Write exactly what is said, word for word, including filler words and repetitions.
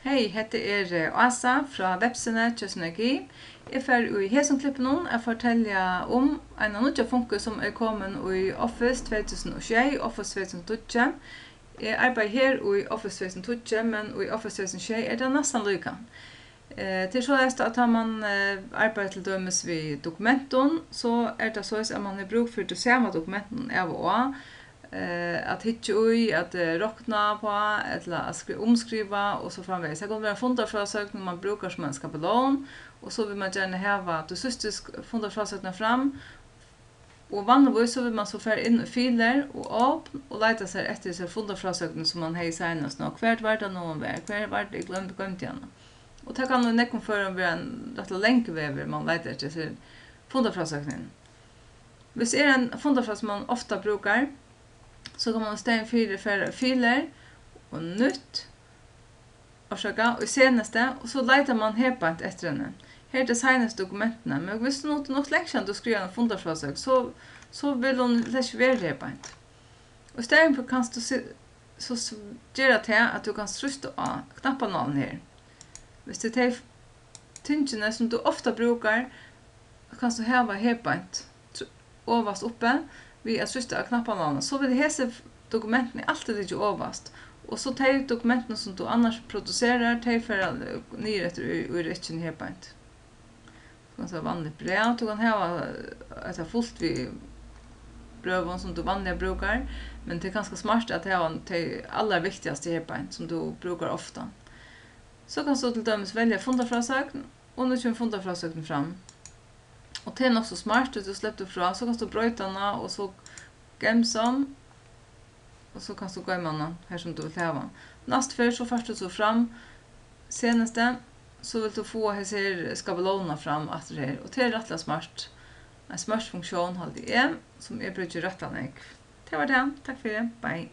Hey, hetta er, eh, Ása frá Vepsini hjá Synergi. Eg fari í hesum klippinum at fortelja um eina nýggja funkið, sum er komin í Office tvey túsund og sjey, Office tvey túsund og tíggju. Eg arbeiði her í Office tvey túsund og tíggju, men í Office tvey túsund og sjey er tað næstan líka. Eh, tað er soleiðis, at tá mann, eh, arbeiðir til dømis við dokumentum, so er tað soleiðis, at mann hevur brúk fyri tí sama dokumentum av og á, eh, at hyggja í, at, eh, rokna uppá, ella at skri-, umskriva og so framvegis. Tað kann vera fundarfrásøgn, mann brúkar sum ein skabelón, og so vil mann gjarna hava tí síðstu sk-, fundarfrásøgnina fram, og vanligvís so vil mann so fara inn í Filer og Opn og leita sær eftir hesari fundarfrásøgnini, sum mann hevði seinast. Nú, hvar var tað nú, hon var? Hvar var tað, eg gloymdi, gloymdi hana. Og tað kann í nógvum førum vera ein rættiliga langur vegur, mann leitar eftir hesari fundarfrásøgnini. Hvis er ein fundarfrásøgn, mann ofta brúkar, so kann mann í staðin fyri fara í Filer og Nýtt, orsaka, í Senastu, og so leitar mann her beint eftir henni. Her er tað seinastu dokumentini, men hvis nú, nú langt síðan tú skrivaði eina fundarfrásøgn, so, so vil hon slett ikki vera her beint. Og í staðin fyri kanst tú si-, so s-, gera tað, at tú kanst trýsta á knappanálin her. Hvis tað er tey f-, tingini, sum tú ofta brúkar, kanst tú hava her beint tr-, ovast uppi við at trýsta á knappanálina. So vil hesi f-, dokumentini altíð liggja ovast, og so tey dokumentini, sum tú annars produserar, tey fara, eh, niður eftir í, í rekkjuni her beint. Tú kanst hava vanligt bræv, tú kann hava, eh, hetta fult við brøvum, sum tú vanliga brúkar, men tað er kanska smart at hava tey allarviktigastu her beint, sum tú brúkar ofta. So kanst tú til dømis velja fundarfrásøgn, og nú kemur fundarfrásøgnin fram. Og tað er nokk so smart, tí tú sleppur frá, so kanst tú broyta hana, og so gemsa, og so kanst tú goyma hana har, sum tú vilt hava. Næstu ferð, so fært tú so fram Senastu, so vilt tú fáa hesa her skabelónina fram aftur her, og tað er rættiliga smart. Ein smart funktión, haldi eg, sum eg brúki rættiliga nógv. Tað var tað. Takk fyri. Bye.